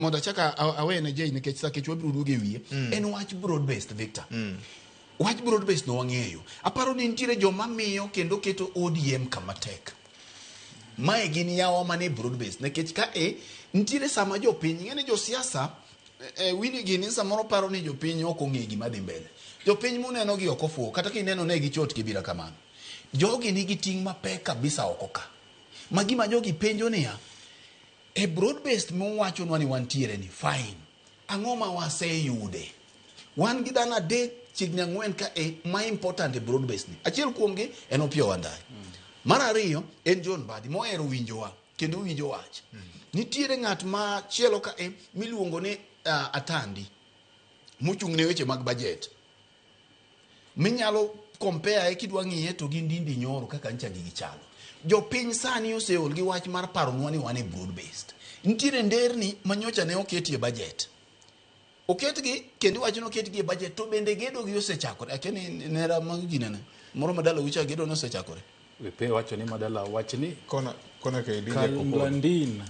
Mondo achak awene Jay nikech sa kech wabiro duogo e wiye. En wach broad based Victor. Wach broad based no wang'eyo. Aparo ni nitiere joma miyo kendo keto ODM kama tek. Mae gin yawa mane broad based nikech ka e nitiere sama jopiny ing'e ni josiasa Winnie gini samoro paro ni jopiny ok ong'e gima dhi mbele. Jopiny muneno gi ok ofuwo kata kineno ne gichot gibira kamano. Jogi nigi ting' mapek kabisa oko ka. Ma gima jogi penjo niya, e broad based muwachonwa ni wantiere ni fine. Ang'o ma waseyude? Wan gi dhano adek chiegni ang'wen ka e ma important e broad based ni. Achiel kuomgi en Opiyo Wandayi. Mar ariyo en John Mbadi mohero winjowa kendo winjo wach. Nitiere ng'at machielo ka e miluongo ni Atandi mochung' ne weche mag budget. Minyalo compare kidwa ng'iye to gi Ndindi Nyoro kaka ncha gigi chalo. Jopiny sani oseol gi wach mar paronwa ni wan e broad based. Nitiere nderni ma nyocha ne oketie budget. Oketgi kendo iwacho ni oketgi e budget to bende gedo gi osechakore. Akia ni nera mag ginene. Moro ma dalau cha gedo ne osechakore. Wepe wacho ni madala wach ni Kona kona ka Elija Kopolo. Kalmlandin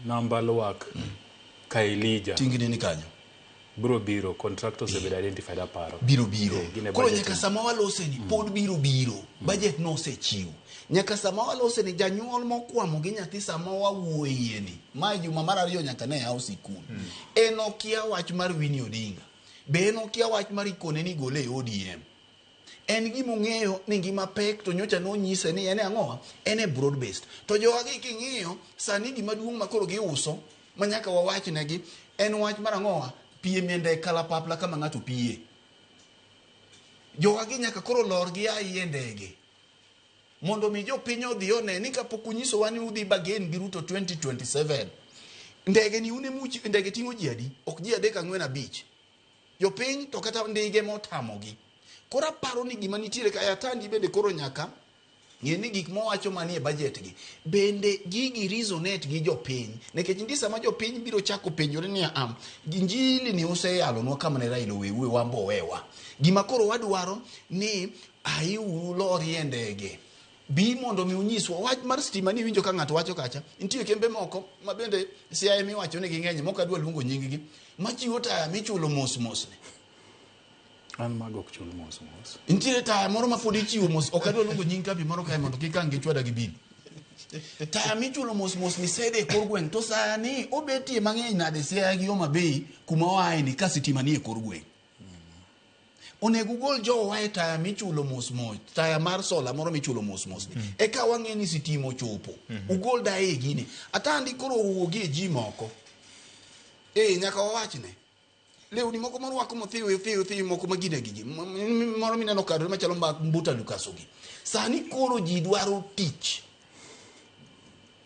namba lwak ka Elija Tingni ni kanyo. biro biro contractor osebedo identified aparo. Biro biro. Gin e Koro budget nyaka ni. sama walose ni pod biro biro. Budget nosechiw. Nyaka sama walose ni janyuol mokwamo gi nyathi sama wawuoyie ni. Mae juma mar ariyo nyaka ne yaw sikul. En okia wach mar Winnie Odinga. Be en okia wach mar ikone ni gole e ODM. En gima ong'eyo ni ngima pek to nyocha nonyise ni en e ang'owa? En e broad based. To jowagi king'iyo sani gima duong' ma koro giuso ma nyaka wawach negi en wach mar ang'owa? Piem e ndek kalapapla kama ng'ato piye. Jowagi nyaka koro lor gi a e ndege mondo mi jopiny odhi one ni kapok unyisowa ni udhi bargain gi Ruto 2027 ndege ni un emuch ndege ting'o ji adi? Ok ji adek ang'wen abich. Jopiny to kata ndege motamogi. Koro aparo ni gima nitiere kae Atandi bende koro nyaka ng'e ni gik mowacho manie budget gi bende gigi resonate gi jopiny nikech nitie sama jopiny biro chako penjore ni am injili ni useyalonwa kama ne Raila oweue wan be owewa gima koro wadwaro ni aiuru lorie ndege bi mondo mi unyiswa wach mar stima ni iwinjo ka ng'ato wacho kacha nitie kembe moko ma bende Siaya miwacho ni ging'eny mok adwa luongo nying gi machiwo taya michulo mos mos ni An mago ok chul mos mos. Nitiere taya moro ma pod ichiwo mos, ok adwa luongo nying kambi moro kae mondo kik ang' gichwada gi bil. Taya michulo mos mos ni sede e kor gweng' to sani obetie mang'eny nade Siaya gi Homa Bay kuma oaye ni ka sitima ni e kor gweng'. Onego ugol jowa e taya michulo mos mos, taya mar sola moro michulo mos mos ni. Eka wang'e ni sitima ochopo. Ugol daye e gini. Atandi koro owuogi e ji moko. Eh, nyaka wawachne. Lewni moko morwako mothiwi othiwi othiwi moko ma gine gigi. Moro mineno kadore machalo mbuta Lukaso gi. Sani koro ji dwaro tich.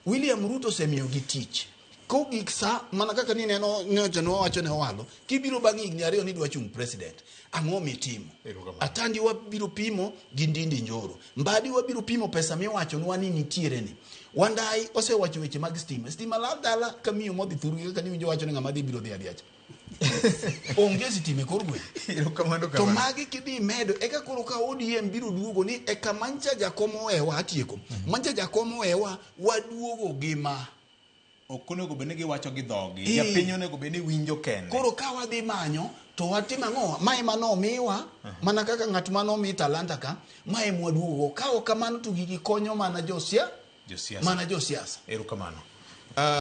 William Ruto osemiyogi tich. Kogik sa mana kaka nineno nyocha nwawacho ne Owalo, kibiro bang' higni ariyo ni idwa chung' president, ang'o mitimo? Atandi wabiro pimo gi Ndindi Njoro. Mbadi wabiro pimo pesa miwachonwa ni nitiere ni. Wandayi osewacho weche mag stima. Stima lal dala ka miyo modhi thurgi kaka niwinjo wacho ni ng'ama dhi biro dhi adhiacha. Onge sitima e kor gweng'. To magi kidhi medo eka koro ka ODM biro duogo ni eka mancha jakom owewa atieko. Mancha jakom owewa waduogo gi ma. Ok onego bed ni giwacho gi dhogi. Japiny onego bed ni winjo kende. Koro ka wadhi manyo to watim ang'o? Ma ema nomiwa mana kaka ng'at mane omi talanta ka, ma ema waduogo. Ka ok kamano to gigi konyo mana josiasa. Josiasa. Mana josiasa. Erokamano.